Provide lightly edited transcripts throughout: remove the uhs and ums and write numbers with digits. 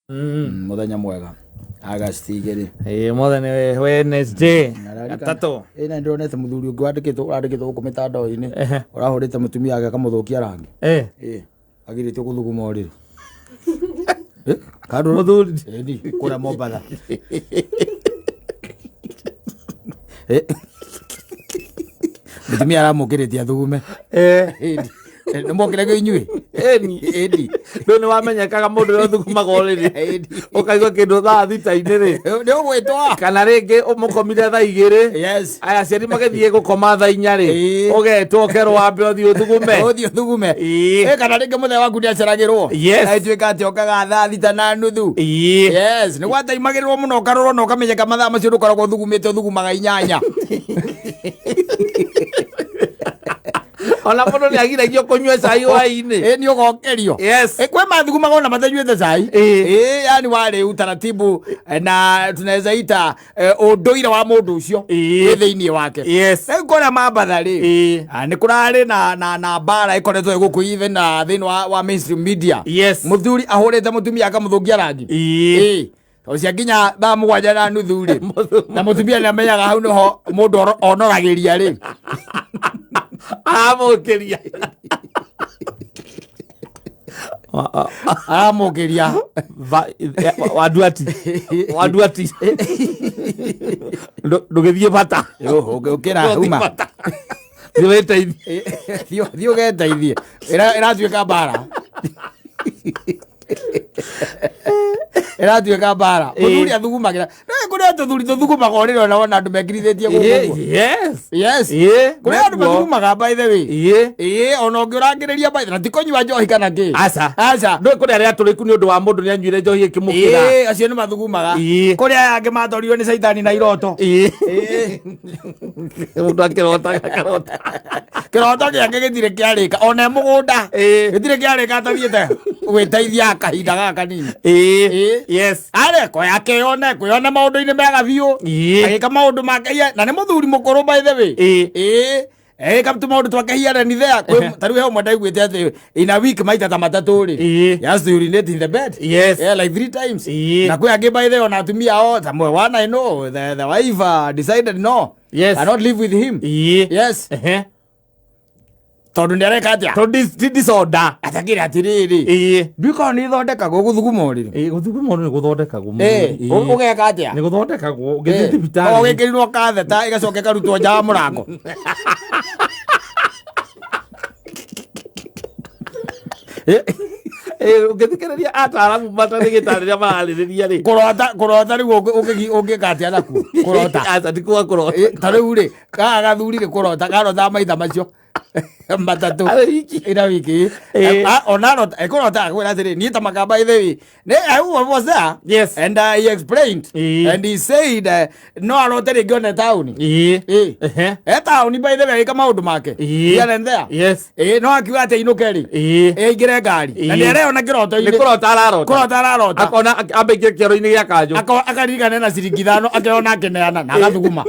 Muthenya mwega August 2. Ĩĩ, ũmũthĩ nĩ Wednesday gatatũ. Ĩ na ndĩronete mũthuri ũngĩ wandĩkĩtwo ũrandĩkĩtwo gũkũ mĩtandao-inĩ ũrahũrĩte mũtumia wake akamũthũkia rangi. Ĩ agirĩtio gũthuguma ũrĩrĩ. Eh, kando Mũthuri. Ĩni, kũrĩa Mombatha. Eh. Mũtumia aramũkĩrĩtie athugume. Ĩni. Nĩ mwokĩragio inyuĩ? Ĩni. Ĩni. Rĩu nĩ wamenyekaga mũndũ ũrĩa ũthugumaga ũrĩrĩ. Ĩni. Ũkaigua kĩndũ thaa thita-inĩ rĩ. Nĩ ũgwĩtwo. Kana rĩngĩ ũmũkomire thaa 2. Yes. Aya aciari magĩthiĩ gũkoma thaa 4 rĩ. Ĩĩ. Ũgetwo ũkerwo wambe ũthiĩ ũthugume. Ũthiĩ ũthugume. Ĩĩ. Ĩ, kana rĩngĩ mũthee waku nĩ aceragĩrwo. Yes. Ĩtuĩka atĩ okaga thaa 6:30. Ĩĩ. Yes, nĩ gwataimagĩrĩrwo mũno ũkarorwo na ũkamenyeka mathaa macio ndũkoragwo ũthugumĩte ũthugumaga 8. Ona mũndũ nĩ agiragio kũnyua cai hwaĩ-inĩ. Ĩ nĩ ũgokerio. Yes. Ĩ kwĩ mathugumaga ona matanyuĩte cai. Ĩ. Ĩ yani warĩ utaratibu na tunaweza ita ũndũire wa mũndũ ũcio Ĩ. wĩ thĩinĩ wake. Yes. Rĩu kũrĩa Mambatha rĩ. Ĩ. Ah, nĩ kũrarĩ na mbara ĩkoretwo ĩ gũkũ even na thĩinĩ wa mainstream media. Yes. Mũthuri ahũrĩte mũtumia akamũthũkia rangi. Ĩ. Ĩ. Tondũ cia nginya thaa 7:30 rĩ na mũtumia nĩ amenyaga hau nĩho mũndũ onoragĩria rĩ. Aramũkĩria. Aramũkĩria. Wanduati. Wanduati. Ndũgĩthiĩ bata. Ũkĩra uma. Thiĩ wĩteithie. Thiĩ ũgeteithie. Ĩratuĩka mbara. Ĩratuĩka mbara. Mũthuri athugumagĩra. Nĩ kũrĩ tũthuri tũthugumaga ũrĩrĩ ona wona andũ mekirithĩtie gũkũ ũguo. Yes. Yes. Ĩ. Kũrĩ andũ mathugumaga by the way. Ĩ. Ĩ ona ũngĩũrangĩrĩria by the na ti kũnyua njohi kana kĩ. Aca. Aca. Ndũĩ kũrĩ arĩa atũrĩku nĩ ũndũ wa mũndũ nĩ anyuire njohi ĩkĩmũkĩra. Ĩ acio nĩ mathugumaga. Ĩ. Kũrĩ aya angĩ matorirwo nĩ caitani na iroto. Ĩ. Ĩ. Mũndũ akĩrota akarota. Kĩroto gĩake gĩtirĩ kĩarĩka ona e mũgũnda. Ĩ. Gĩtirĩ kĩarĩka atathiĩte gwĩteithia kahinda gaka kanini. Ĩ. Ĩ. Yes. Arĩ kwĩyakĩone kwĩyona maũndũ-inĩ mega biũ. Ĩ. Agĩka maũndũ make na nĩ mũthuri mũkũrũ by the way. Ĩ. Ĩ. Ĩka tũmaũndũ twake here and there. Ta rĩu he ũmwe ndaiguĩte atĩ in a week maita ta matatũ rĩ. Ĩ. He has to urinate in the bed. Yes. Yeah, like 3 times. Ĩ. Na kwĩ angĩ by the way ona atumia ao ta one I know the wife decided no. Yes. Cannot live with him. Ĩ. Yes. Ehe. Tondũ nĩ areka atĩa? Tondũ ti disorder. Atakĩra atĩrĩrĩ. Ĩ. Ndiũĩ nĩ ithondekagwo gũthuguma ũrĩrĩ. Ĩ gũthuguma nĩ gũthondekagwo. Ĩ, Ĩ. ũgeka atĩa? Nĩ gũthondekagwo ũngĩthiĩ thibitarĩ. Ũgĩkĩrirwo katheta ĩgacoka ĩkarutwo nja wa mũrango. Ĩ, ũngĩthikĩrĩria ataaramu matarĩgĩtarĩ rĩrĩa mararĩrĩria rĩ. Kũrota kũrota rĩu ũngĩka atĩa nakuo? Kũrota. Aca ti kuga kũrota. Ĩ, ta rĩu rĩ, gaka gathuri rĩ kũrota karotaga maitha macio matatũ. Arĩ wiki. Ina wiki. Ĩ. Ona arota ekũrota akwĩra atĩrĩ, niĩ ta makamba ithe wi. Nĩ I was there. Yes. And he explained. Ĩ. And he said no arote rĩngĩ one taũni. Ĩ. Ĩ. Ehe. E taũni by the way agĩka maũndũ make. Ĩ. Here and there. Yes. Ĩ no akiuga atĩ ainũke rĩ. Ĩ. Ĩ aingĩre ngari. Na Ĩ. nĩ areyona kĩroto-inĩ. Nĩ kũrota ararota. Kũrota ararota. Akona ambĩkie kĩoro-inĩ gĩa kanjũ. Akaririkana ena ciringi 5 akeyona akĩneana na agathuguma.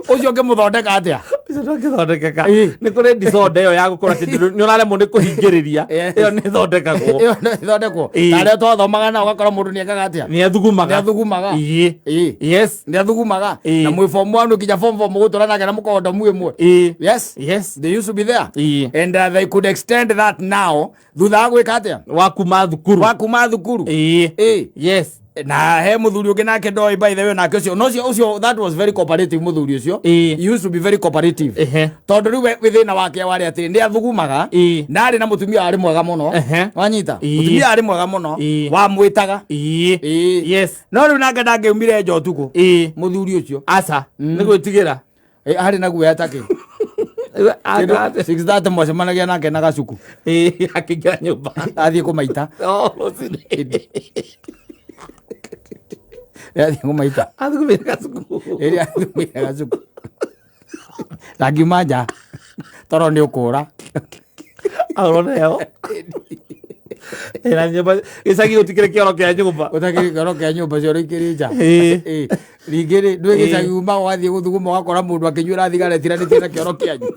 Ũcio ũngĩmũthondeka atĩa? Ũcio ndũngĩthondekeka. Ĩ. Nĩ kũrĩ disorder ĩyo ya gũkorwo atĩ nĩ ũraremwo nĩ kũhingĩrĩria. Yes. Ĩyo nĩ ĩthondekagwo. Ĩyo no ĩthondekwo. Ĩ. Ta arĩa twathomaga nao ũgakora mũndũ nĩ ekaga atĩa? Nĩ athugumaga. Nĩ athugumaga. Ĩ. Ĩ. Yes. Nĩ athugumaga. Ĩ. Na mwĩ form 1 nginya form 4 mũgũtũra nake na mũkondomu ĩmwe. Ĩ. Yes. Yes. They used to be there. Ĩ. And they could extend that now thutha wa gwĩka atĩa? Wa kuma thukuru. Wa kuma thukuru. Ĩ. Ĩ. Yes. Na he muthuri ũngĩ nake ndoĩ by the way nake ũcio no ũcio ũcio that was very cooperative muthuri ũcio. Ĩ. He used to be very cooperative. Ehe. Tondũ rĩu we thĩna wake warĩ atĩrĩ nĩ athugumaga Ĩ. na arĩ na mũtumia warĩ mwega mũno. Ehe. Wanyita? Ĩ. Mũtumia arĩ mwega mũno Ĩ. wamwĩtaga. Ĩ. Ĩ. Yes. No rĩu nake ndangĩumire nja ũtukũ. Ĩ. Mũthuri ũcio. Aca. Nĩ gwĩtigĩra. Ĩ, arĩ na guoya takĩ. Kĩndũ 6:30 mwacemanagia nake na gacuku. Ĩ, akĩingĩra nyũmba. Athiĩ kũmaita. Oh, rũcinĩ. Athiĩ kũmaita. Athugumire gacuku. Ĩrĩa athugumire gacuku. Ndangiuma nja toro nĩ ũkũra. Ahũrwo nĩyo. Na nyũmba gĩcagi gũtikĩrĩ kĩoro kĩa nyũmba. Ũtakĩrĩ kĩoro kĩa nyũmba cioro ikĩrĩ nja. Ĩĩ. Ĩĩ. Ningĩ rĩ, ndũĩ gĩcagi uma ũgathiĩ gũthuguma ũgakora mũndũ akĩnyuĩra thigara ĩtiranĩtie na kĩoro kĩanyu.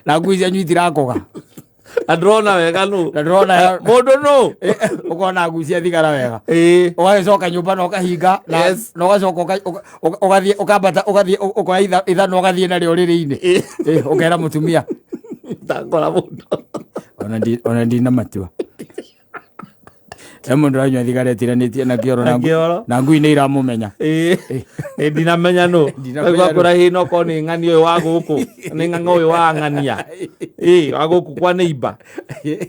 Na ngui cianyu itirakũga. Na ndĩrona wega nũ. Na ndĩrona Mũndũ nũ. Ũkona ngui cia thigara wega. Ĩĩ. Ũgagĩcoka nyũmba na ũkahinga na Yes. na ũgacoka ũgathiĩ ũkambata ũgathiĩ ũkoya ithanwa ũgathiĩ narĩo ũrĩrĩ-inĩ. Ĩĩ, ũkera mũtumia. Ndakora mũndũ. Ona ndina matua. He mũndũ ũranyua thigara ĩtiranĩtie na kĩoro Na kĩoro. na ngui nĩ iramũmenya. Ĩĩ. Ĩ ndinamenya nũ. Ndinamenya Rĩu nũ. akũra hĩ no korwo nĩ ng'ani ũyũ wa gũkũ. Nĩ ng'ang'a ũyũ wa ng'ania. Ĩĩ, wa gũkũ kwa neighbor.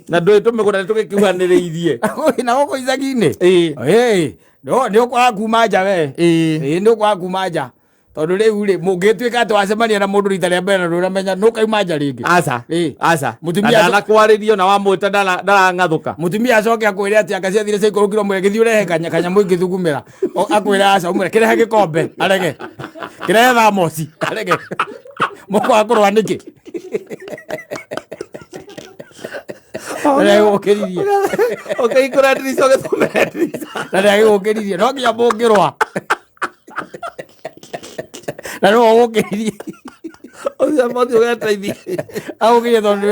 Na ndũĩ tũmĩgũnda nĩ tũgĩkuhanĩrĩirie. Na gũkũ icagi-inĩ. Ĩĩ. Ĩĩ, nĩ ũkwaga kuma nja we. Ĩĩ. Ĩĩ, nĩ ũkwaga kuma nja. Tondũ rĩu rĩ, mũngĩtuĩka atĩ wacemania na mũndũ rita rĩa mbere na ndũramenya, nũ kauma nja rĩngĩ. Aca. Ĩĩ. Aca. Mũtumia Na ndanakwarĩrio na wamwĩta ndarang'athũka. Mũtumia acoke akwĩre atĩ anga ciathire ciaikũrũkire ũmwĩre gĩthiĩ ũrehe kanyamũ ingĩthugumĩra. Akwĩre aca, ũmwĩre kĩrehe gĩkombe, arege. Kĩrehe thamoci, arege. Mũkwaga kũrũa nĩkĩ? Na nĩagĩgũkĩririe. Ũkĩhingũra ndirica ũgĩthomera ndirica. Na nĩagĩgũkĩririe. No nginya mũngĩrũa. Na nĩwe ũgũkĩririe. Ũcio mũthiĩ ũgeteithie. Agũkĩririe tondũ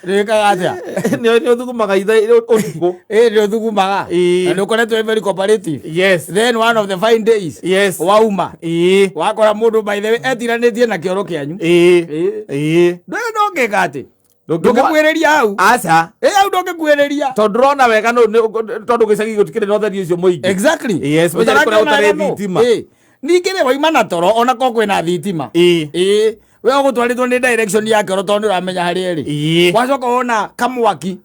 nĩwĩkaga atĩa? Nĩ ũthugumaga ithe ũtukũ. Ĩĩ nĩ ũthugumaga. Ĩĩ. Na nĩ ũkoretwo wĩ very cooperative. Yes. Then one of the fine days. Yes. Wauma. Ĩĩ. Wakora mũndũ by the way etiranĩtie na kĩoro kĩanyu. Ĩĩ. Ĩĩ. Ĩĩ. Ndũĩ ndũngĩka atĩ. Ndũngĩmwa- Ndũngĩkuhĩrĩria hau. Aca. Ĩĩ hau ndũngĩkuhĩrĩria. Tondũ ndũrona wega tondũ gĩcagi gũtikĩrĩ na ũtheri ũcio mũingĩ. Exactly. Yes, menya nĩ kũrĩa Ũtarakĩona gũtarĩ wega nũ. thitima. Ĩĩ. Ningĩ rĩ wauma na toro ona korwo kwĩna thitima. Ĩĩ. Ĩĩ. We ũgũtwarĩtwo nĩ direction ya kĩoro tondũ nĩũramenya harĩa ĩrĩ. Ĩĩ. Wacoka wona kamwaki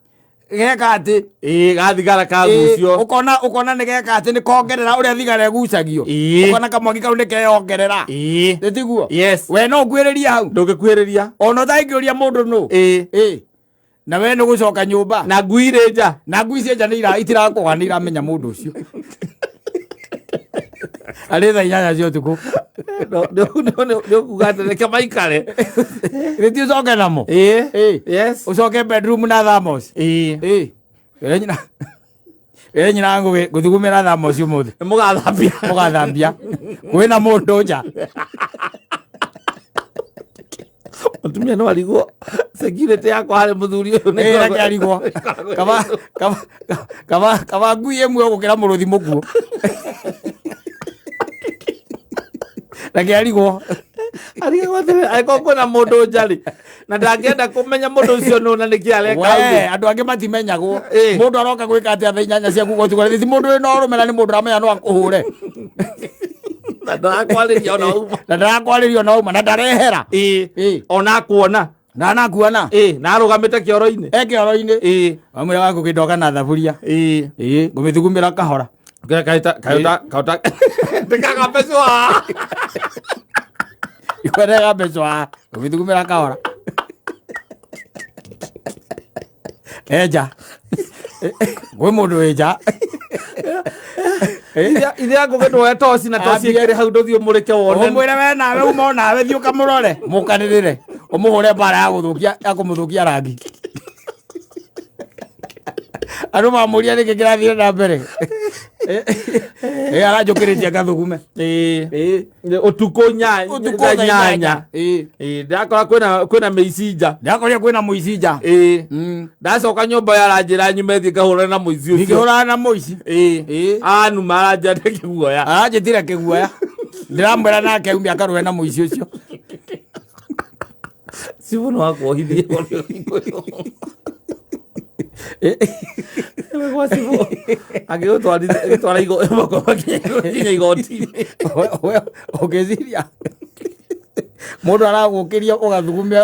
geka atĩ. Ĩĩ, gathigara Ĩĩ, kagucio. ũkona nĩ geka atĩ nĩ kongerera ũrĩa thigara ĩgucagio. Ĩĩ. Ũkona kamwaki kau nĩ keyongerera. Ĩĩ. Nĩ tiguo? Yes. We no ũkuhĩrĩrie hau. Ndũngĩkuhĩrĩria. Ona ũtangĩũria mũndũ nũ. Ĩĩ. Ĩĩ. Na we nĩ gũcoka nyũmba. Na ngui irĩ nja. Na ngui cia nja itirakũga nĩ iramenya mũndũ ũcio. Arĩ thaa 8 cia ũtukũ. Nĩ ũkuga atĩ reke maikare. Rĩti ũcoke namo. Ĩĩ. Ĩĩ. Yes. Ũcoke bedroom na thermos. Ĩĩ. Ĩĩ. Wĩre nyina. Wĩre nyina ngũthugumĩra thermos ũmũthĩ. Nĩ mũgathambia. Mũgathambia. Kwĩna mũndũ nja. Mũtumia no arigwo security yakwa harĩ mũthuri ũyũ nĩ Ĩĩ, reke arigwo. Kaba ngui ĩmwe gũkĩra mũrũthi mũkuũ. Reke arigwo. Arigwo atĩrĩ, angĩkorwo kwĩna mũndũ nja rĩ, na ndangĩenda kũmenya mũndũ ũcio nũ na nĩkĩ areka We, ũguo. andũ angĩ matimenyagwo. Ĩĩ. Mũndũ aroka gwĩka atĩa thaa 8 cia kuga ũtukũ. Ti mũndũ wĩna ũrũme na nĩ mũndũ ũramenya no akũhũre. Na ndarakwarĩria ona uma. Na ndarakwarĩria ona uma na ndarehera. Ĩĩ. Ĩĩ. Ona akuona. Na anakuona. Ĩĩ, na arũgamĩte kĩoro-inĩ. E kĩoro-inĩ. Ĩĩ. Wamwĩra waku kĩndoka na thaburia. Ĩĩ. Ĩĩ, ngũmĩthugumĩra kahora. Kaita ndĩkagambecwa. Ikwendega mbecwa, ngũmĩthugumĩra kahora. Enja. Gwĩ mũndũ wĩ nja. Ithe angũgĩtwoe toci na toci ĩkĩrĩ hau ndũthiĩ ũmũrĩke wone. Ũmwĩre we nawe uma onawe thiĩ ũkamũrore. Mũkanĩrĩre. Ũmũhũre mbara ya gũthũkia ya kũmũthũkia rangi. Andũ mamũria nĩkĩ kĩrathire na mbere. Ĩĩ, aranjũkĩrĩtie ngathugume. Ĩĩ. Ĩĩ. Ũtukũ Ũtukũ thaa thaa 8. 8. Ĩĩ. Ĩĩ, ndakora kwĩna mĩici nja. Ndakorire kwĩna mũici nja. Ĩĩ. Ndacoka nyũmba yaranjĩra nyume thiĩ ngahũrane na mũici ũcio. Ngĩhũrana na mũici. Ĩĩ. Ĩĩ. Anuma aranjĩra ndĩ kĩguoya. Aranjĩtire kĩguoya. Ndĩramwĩra nake aume akarũe na mũici ũcio. Cibũ no akuohithie. Gwa cibũ. Angĩgũtwara nginya igoti-inĩ. Ũngĩciria mũndũ aragũkĩria ũgathugumia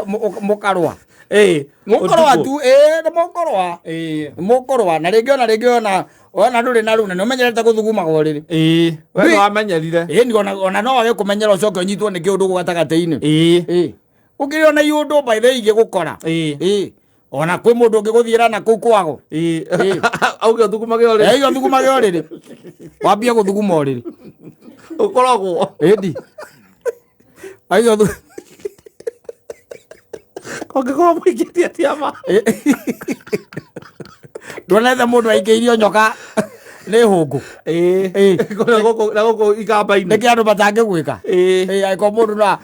mũkarũa. Ĩĩ. Mũkũrũa Ũtukũ. tu, ĩĩ nĩ mũkũrũa. Ĩĩ. Nĩ mũkũrũa na rĩngĩ ona rĩngĩ ona ndũrĩ na runa nĩ ũmenyerete gũthugumaga ũrĩrĩ. Ĩĩ. We Ndũĩ- nĩ wamenyerire. Ĩĩ ni ona no wage kũmenyera ũcoke ũnyitwo nĩ kĩũndũ gatagatĩ-inĩ. Ĩĩ. Ĩĩ. Ũkĩrĩ ona iũndũ by the way ingĩgũkora. Ĩĩ. Ĩĩ. Ona kwĩ mũndũ ũngĩgũthiĩra na kũu kwago. Ĩĩ. Ĩĩ. Auge ũthugumage ũrĩrĩ. Ĩĩ ũthugumage ũrĩrĩ. Wambie gũthuguma ũrĩrĩ. Ũkoragwo. Ĩndi. Aiga ũthu- Ũngĩkorwo mũingĩtie atĩa ma. Ĩĩ. Ndwonete mũndũ aikĩirio nyoka nĩ hũngũ. Ĩĩ. Ĩĩ. Na gũkũ ikamba-inĩ. Nĩkĩ andũ matangĩgwĩka? Ĩĩ. Ĩĩ, angĩkorwo mũndũ no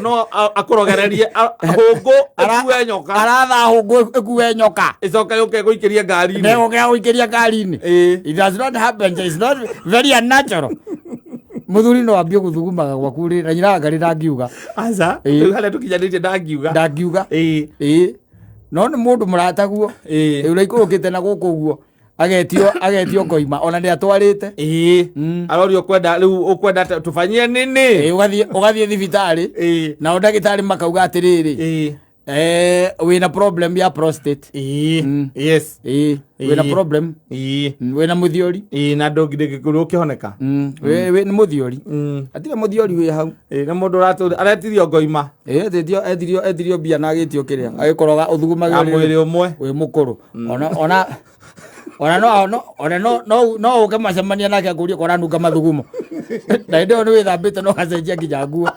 No akũrogererie hũngũ ĩkue nyoka. Aratha hũngũ ĩkue nyoka. Ĩcoke yũke gũikĩrie ngari-inĩ. Negũkĩra gũikĩria ngari-inĩ. Ĩĩ. It does not happen. It's not very unnatural. Mũthuri no ambie gũthugumaga gwaku rĩ na nyina ngarĩ ndangiuga. Aca. Ĩĩ. Rĩu harĩa tũkinyanĩtie ndangiuga. Ndangiuga. Ĩĩ. Ĩĩ. No nĩ mũndũ mũrataguo. Ĩĩ. Ũraikũrũkĩte na gũkũ ũguo. Agetio ngoima ona nĩ atwarĩte. Ĩĩ. Arorio ũkwenda rĩu ũkwenda tũbanyie nini. Ĩĩ, ũgathiĩ thibitarĩ. Ĩĩ. Nao ndagĩtarĩ makauga atĩrĩrĩ. Ĩĩ. Wĩna problem ya prostate. Ĩĩ. Yes. Ĩĩ, wĩna Ĩĩ. problem. Ĩĩ. Wĩna mũthiori. Ĩĩ na ndũngĩkĩrwo ũkĩhoneka. Wĩ nĩ mũthiori. Hatirĩ mũthiori wĩ hau. Ĩĩ na mũndũ ũratũra aretirio ngoima Ĩĩ, etirio mbia na agĩtio kĩrĩa. Agĩkoroga ũthugumage ya ũrĩrĩ. mwĩrĩ ũmwe. Wĩ mũkũrũ. Ona ona no no ona no no no ũke macemania nake akũrie ko ũranunga mathugumo. Na hĩndĩ ĩyo nĩ wĩthambĩte no ũgacenjia nginya nguo.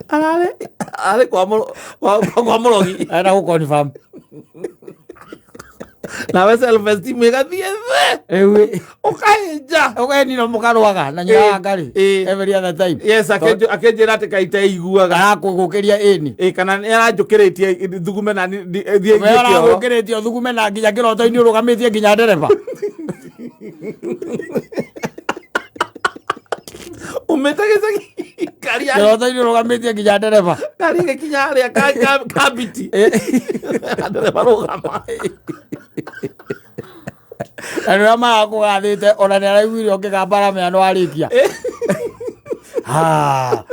Ararĩ arĩ kwa mũrogi. Arenda gũ confirm. Nawe self esteem ĩgathiĩ thĩ. Rĩu Ũkahinja. ũgenino mũkarũaga na nyina Ĩĩ, wa Ngarĩ ĩĩ. every other time. Yes, akĩnjĩra atĩ kaĩ iteiguaga. Arakũgũkĩria ĩni. Ĩĩ kana nĩ aranjũkĩrĩtie thugume na thiĩ We thiĩ kĩoro. aragũkĩrĩtie ũthugume na nginya kĩroto-inĩ ũrũgamĩtie nginya ndereba. Umĩte gĩcagi ngari ya Kĩroto-inĩ ũrũgamĩtie nginya ndereba. ngari ĩgĩkinya harĩa kambiti. Ndereba rũgama. Na nĩ ũrĩa marakũgathĩte ona nĩ araiguire ũkĩgamba aramenya nĩ warĩkia.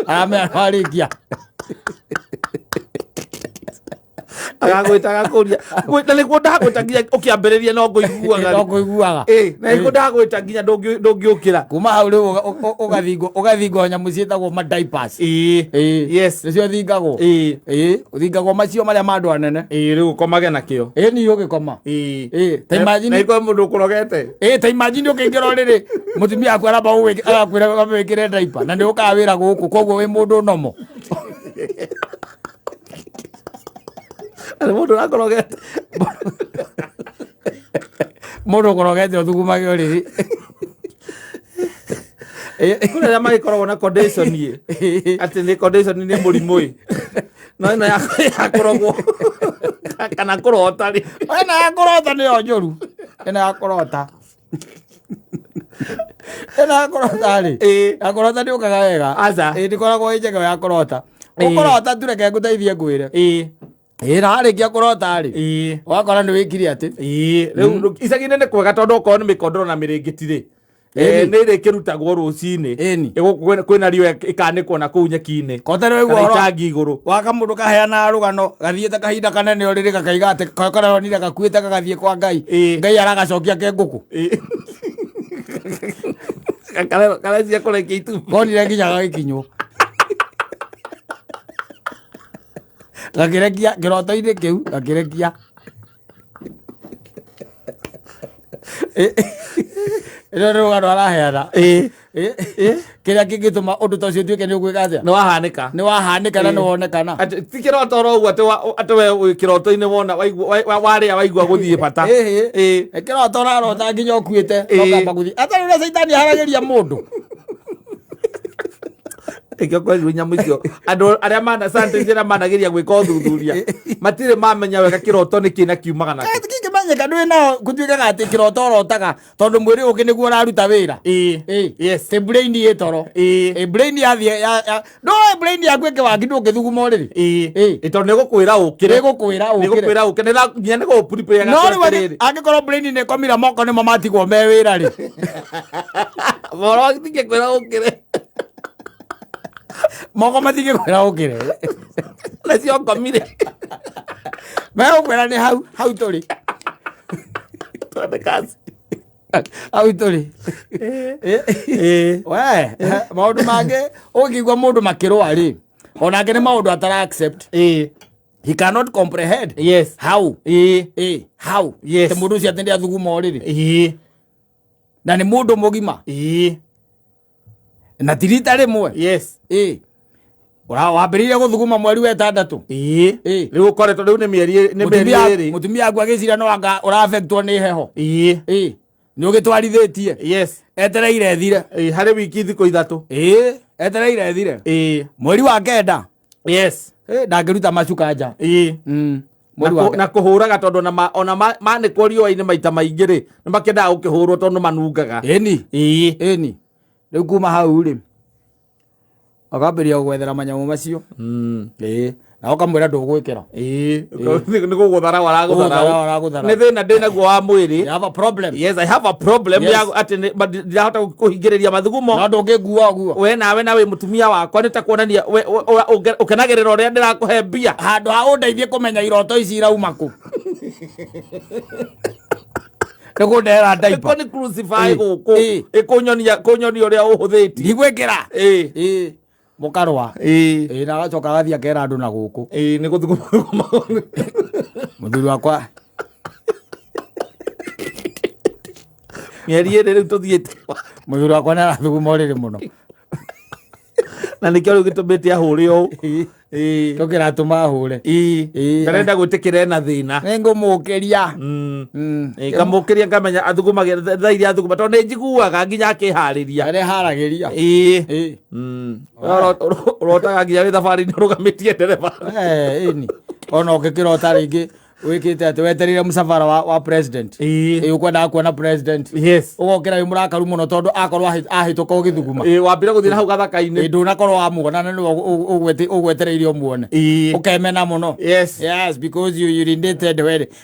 Aramenya nĩ warĩkia. Agagwĩta agakũria. Na nĩguo ndagwĩta nginya ũkĩambĩrĩria no ngũiguaga. No ngũiguaga. Ĩĩ, na nĩguo ndagwĩta nginya ndũngĩũkĩra. Kuma hau rĩu ũgathingwo nyamũ ciĩtagwo ma diapers. Ĩĩ. Ĩĩ. Yes. Nĩcio thingagwo. Ĩĩ. Ĩĩ, ũthingagwo macio marĩa ma andũ anene. Ĩĩ, rĩu ũkomage nakĩo. Ĩĩ nĩ ũgĩkoma. Ĩĩ. Ĩĩ, ta imagine Na ikorwo mũndũ ũkũrogete. Ĩĩ, ta imagine ũkĩingĩra ũrĩrĩ mũtumia waku aramba agakwĩra wĩkĩre diaper na nĩ ũkaga wĩra gũkũ koguo wĩ mũndũ nomo. Nĩ mũndũ ũrakũrogete. Mũndũ ũkorogete ũthugumage ũrĩrĩ. Kũrĩ arĩa magĩkoragwo na condition ĩ. Atĩ nĩ condition nĩ mũrimũ ĩ. No ĩno ya kũrogwo kana kũrota rĩ. Ĩno ya kũrota nĩyo njũru. Ĩno ya kũrota. Ĩno ya kũrota rĩ. Ĩĩ. Ya kũrota ndĩũkaga wega. Aca. Ĩĩ ndĩkoragwo ĩ njega ya kũrota. Ĩĩ. Ũkũrota tu reke ngũteithie ngwĩre. Ĩĩ. Ĩĩ na warĩkia kũrota rĩ. Ĩĩ. Ũgakora nĩ wĩkire atĩ. Ĩĩ. Rĩu icagi-inĩ nĩ kwega tondũ okorwo nĩ mĩkondoro na mĩrĩngĩti rĩ. Ĩni. Nĩ ĩrĩkĩrutagwo rũcinĩ. Ĩni. Kwĩna riũa ĩkanĩkwo na kũu nyeki-inĩ. Kota nĩ waigua Kana ũhoro itangi igũrũ. wa kamũndũ kaheanaga rũgano gathiĩte kahinda kanene ũrĩrĩ gakaiga atĩ karonire gakuĩte gagathiĩ kwa Ngai. Ĩĩ. Ngai aragacokia ke ngũkũ. Ĩĩ. Karecia kũrekia itumbĩ. Konire nginya gagĩkinywo. Gakĩrekia kĩroto-inĩ kĩu gakĩrekia. Ĩno nĩ rũgano araheana. Ĩĩ. Kĩrĩa kĩngĩtũma ũndũ ta ũcio ũtuĩke nĩ ũgwĩka atĩa? Nĩ wahanĩka. Nĩ wahanĩka na Ĩĩ. nĩ wonekana. Atĩ ti kĩroto oro ũguo atĩ we wĩ kĩroto-inĩ wona warĩa waigua gũthiĩ bata. Ĩhĩ. Ĩĩ. Kĩroto ũrarota nginya ũkuĩte Ĩĩ. no kamba gũthiĩ. Atarĩ ũrĩa caitani aharagĩria mũndũ. Ĩkĩo kwerirwo nyamũ icio andũ arĩa mana scientists arĩa manageria gwĩka ũthuthuria matirĩ mamenya wega kĩroto nĩ kĩ na kiumaga nakĩ. Kĩngĩmenyeka ndwĩ nao gũtuĩkaga atĩ kĩroto ũrotaga tondũ mwĩrĩ ũngĩ nĩguo ũraruta wĩra. Ĩĩ. Ĩĩ. Yes. Tĩ brain ĩ toro. Ĩĩ. Ĩ brain yathiĩ ndũĩ brain yaku ĩkĩwaki ndũngĩthuguma ũrĩrĩ. Ĩĩ. Ĩĩ. Ĩ, tondũ nĩgũkwĩra ũkĩre. Nĩgũkwĩra ũkĩre. Nĩgũkwĩra ũkĩre. Nginya nĩgũgũ-prepare No rĩu atĩrĩrĩ. angĩkorwo brain nĩ ĩkomire moko nĩmo matigwo me wĩra rĩ. Moro matingĩkwĩra ũkĩre. Moko matingĩkwĩra ũkĩre. Nacio ngomire. Megũkwĩra nĩ hau hau tũrĩ. Twende kazi. Hau tũrĩ. Ĩĩ. We, maũndũ mangĩ ũngĩigua mũndũ makĩrũa rĩ, onake nĩ maũndũ atara accept. Ĩĩ. He cannot comprehend. Yes. How? Ĩĩ. Ĩĩ, how? Yes. Atĩ mũndũ ũcio atĩ nĩathuguma ũrĩrĩ. Ĩĩ. Na nĩ mũndũ mũgima. Ĩĩ. Na ti rita rĩmwe. Yes. Ĩĩ. Wambĩrĩirie gũthuguma mweri wa ĩtandatũ. Ĩĩ. Ĩĩ. Rĩu ũkoretwo rĩu nĩ mĩeri nĩ mĩeri ĩrĩ. Mũtumia waku agĩciria no anga ũrafectwo nĩ heho. Ĩĩ. Ĩĩ. Nĩ ũgĩtwarithĩtie. Yes. Etereire ĩthire. Ĩĩ, harĩ wiki thikũ ithatũ. Ĩĩ, etereire ĩthire. Ĩĩ. Mweri wa kenda. Yes. Ĩĩ, ndangĩruta macuka nja. Ĩĩ. Mweri Na wa na kũhũraga tondũ ona ona manĩkwo riũa-inĩ maita maingĩ rĩ nĩ makĩendaga gũkĩhũrwo tondũ manungaga. Ĩni. Ĩĩ. Ĩni. Rĩu kuma hau rĩ, akambĩrĩria gwethera manyamũ macio. Ĩĩ. Na ũkamwĩra ndũgwĩkĩra. Ĩĩ. Nĩ gũgũthara Gũgũthara waragũthara. waragũthara. Nĩ thĩna ndĩ naguo wa mwĩrĩ. You have a problem. Yes, I have a problem Yes. ya atĩ ndirahota kũhingĩrĩria mathugumo. No ndũngĩngua ũguo. We nawe na wĩ mũtumia wakwa nĩ ta kuonania ũkenagĩrĩra ũrĩa ndĩrakũhe mbia. Handũ ha ũndeithie kũmenya iroto ici irauma kũ. Nĩ kũndehera ndaipa. Nĩkuo nĩ crucify Ĩĩ. gũkũ Ĩĩ. ĩkũnyonia kũnyonia ũrĩa ũhũthĩtie. Ndigwĩkĩra. Ĩĩ. Ĩĩ. Mũkarũa. Ĩĩ. Ĩĩ, na agacoka agathiĩ akera andũ na gũkũ. Ĩĩ, nĩ gũthuguma. Mũthuri wakwa. Mĩeri ĩrĩ rĩu tũthiĩte. Mũthuri wakwa nĩ arathuguma ũrĩrĩ mũno. Na nĩkĩo rĩu gĩtũmĩte ahũre ũũ. Ĩĩ. Kĩo kĩratũma ahũre. Ĩĩ. Ĩĩ. Ndarenda gwĩtĩkĩra ena thĩna. Nĩ ngũmũkĩria. Ĩĩ, ngamũkĩria ngamenya athugumagĩra thaa iria athuguma tondũ nĩ njiguaga nginya akĩharĩria. Arĩa haragĩria. Ĩĩ. Ĩĩ. Ũrotaga nginya wĩ thabarĩ-inĩ ũrũgamĩtie ndereba. Ĩni. Ona ũngĩkĩrota rĩngĩ wĩkĩte atĩ wetereire mũcabara wa president. Ĩĩ. Ĩĩ, ũkwendaga kuona president. Yes. Ũgokĩra wĩ mũrakaru mũno tondũ akorwo ahĩtũka ũgĩthuguma. Ĩĩ, wambire gũthiĩ na hau gathaka-inĩ. Ĩĩ, ndũnakorwo wamuona na nĩwe ũgwetereire ũmuone. Ĩĩ. Ũkemena mũno. Yes. Yes, because you urinated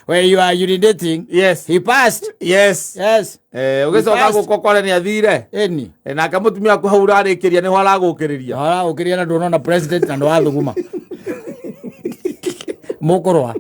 when you are urinating. Yes. He passed. Yes. Yes. Eh, ũgĩcoka He passed. gũkũ ũkore nĩ athire. Ĩni. Eh, nake mũtumia waku hau ũrarĩkĩria nĩho aragũkĩrĩria. Aragũkĩria na ndũnona president na ndwathuguma. Mũkũrũa.